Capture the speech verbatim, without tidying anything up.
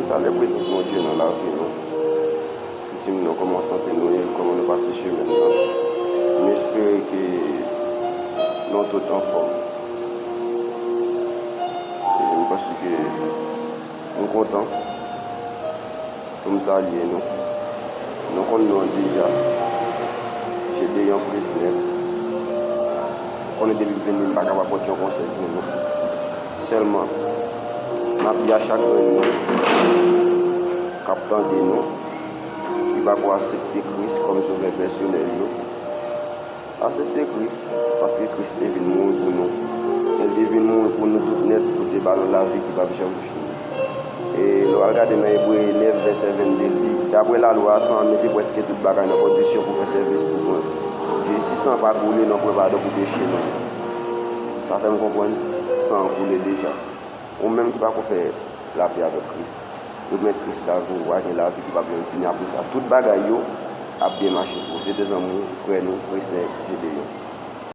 Salye prezans Bondye nan lavi nou. Di m non, kòman sante nou ye, kòman nou pase semèn nan. M espere ke nou tout anfòm. E m panse ke m kontan pou m salye nou. Nou konn non an deja. Gedeon Presnel. Konnen depi m vini, m pa kapab pote yon konsèy pou nou. Sèlman, m ap di a chak grenn moun k ap tande nou, ki pako aksepte Kris kòm Sovè pèsonèl yo, aksepte Kris, paske Kris te vin mouri pou nou. E l te vin mouri pou nou tout nèt, pou te ba nou lavi ki p ap janm fini. E lè w al gade nan Ebre nèf, vèsè vennde, l di, dapre lalwa a, sa an mete prèske tout bagay nan kondisyon pou fè sèvis pou mwen. Jezi san pa koule, nou pran padon pou peche nou. Sa fè m konprann, san an koule deja. Ou menm ki pako fè lapè avèk Kris, remèt Kris lavi w, w a gen lavi ki p ap janm fini apre sa. Tout bagay yo ap byen mache pou ou. Se te zanmi w, frè nou, Presnel Gedeon.